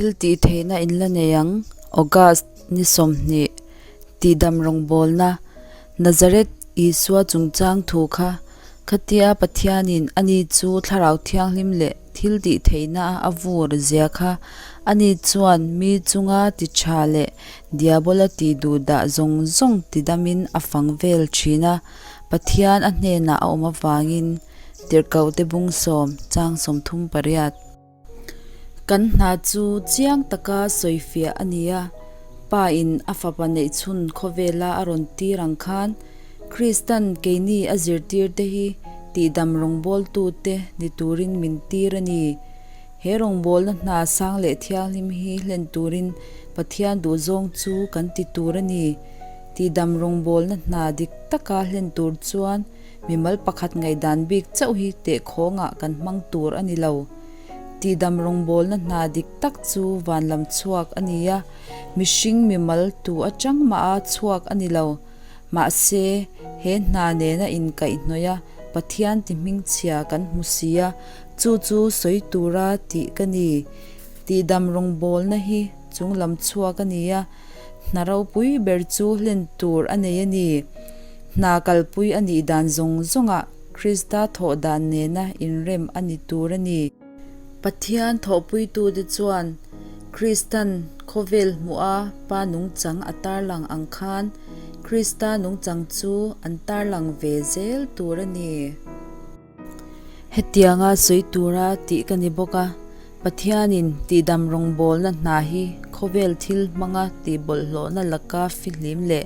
Thiltihtheihna in la nei ang, August ni 20, Tihdam rawngbawlna, Nazareth Isua chungchang thu kha khatia Pathianin ani chu Thlarau Thianghlim leh thiltihtheihna a vur zia kha ani chuan mi chunga ti tha leh Diabola tih duh dah zawng zawng tidamin a fang vel thin a, Pathian a hnenah a awm avangin Tirhkohte bung sawm chang 38. Kan hna chu chiang taka sawifiah a ni a, Pa in a fapa neihchhun khawvela a rawn tir ang khan Kristan keini a zirtirte hi tihdam rawngbawltute ni turin min tir a ni. He rawngbawlna hna sang leh thianghlim hi hlen turin Pathian duhzawng chu kan ti tur a ni. Tihdam rawngbawlna hna dik taka hlen tur chuan Mimal pakhat ngaihdan bik chauh hi tehkhawngah kan hmang tur a ni lo. Tihdam rawngbawlna hna dik tak chu van lam chhuak a ni a, mihring mimal tu atang maha chhuak a ni lo. Mahse, he hna nena inkaihhnawih a Pathian ti hmingchhia kan hmu si a, chu chu sawi tura tih ka ni. Tihdam rawngbawlna hi chung lam chhuak a ni a, Hna ropui ber chu hlen tur a nei a ni. Hna kalpui a nih dan zawng zawngah Krista thawh dan nena inrem a ni tur a ni. Pathian thawhpuitute chuan Kristan khawvel hmuha Pa nungchang a tarlang ang khan Krista nungchang chu an tarlang ve zel tur a ni. Hetianga sawi tura tih ka ni bawk a, Pathianin tihdam rawngbawlna hna hi khawvel thil hmanga tihbawlhhlawhna laka fihlim leh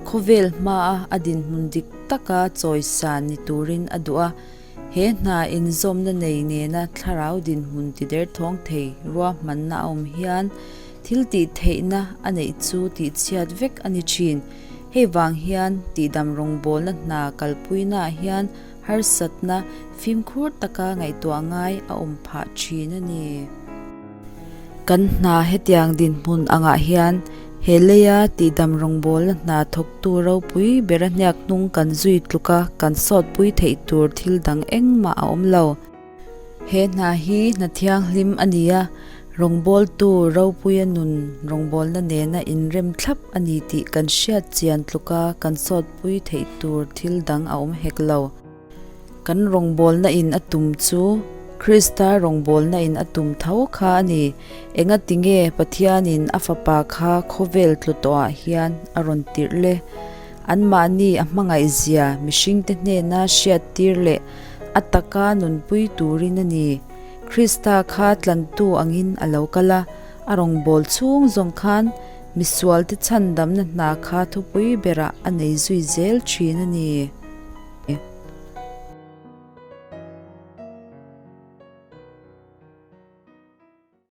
khawvel hmaa a dinhmun dik taka chawisan ni turin a duh a. He hna inzawmna nei nena thlarau dinhmun tiderthawng thei ruahmanna a awm hian thil tihtheihna a neih chu tihchhiat vek a ni thin. Hei vang hian tihdam rawngbawlna hna kalpuinaah hian harsatna fimkhur taka ngaihtuah ngai a awm phah thin a ni. Kan hna hetiang dinhmun angah hian he leia tihdam rawngbawlna hna thawktu ropui bera hniak hnung kan zui tluka kan sawtpui theih tur thil dang engmah a awm lo. He hna hi hna thianghlim a ni a, rawngbawltu ropuia nun rawngbawlna nena inrem thlap a ni tih kan hriat chian tluka kan sawtpui theih tur thil dang a awm hek lo. Kan rawngbawlna in a tum chu Krista rawngbawlna in a tum tho kha a ni. Engati nge Pathianin a Fapa kha khawvel tlu tawhah hian a rawn tirh le? Anmahni a hmangaihzia mihringte hnena hriattir leh A taka nunpui turin a ni. Krista kha tlantu angin a lo kal a, a rawngbâwl chhung zawng khan misualte chhandamna hna kha thupui berah a nei zui zel thin a ni.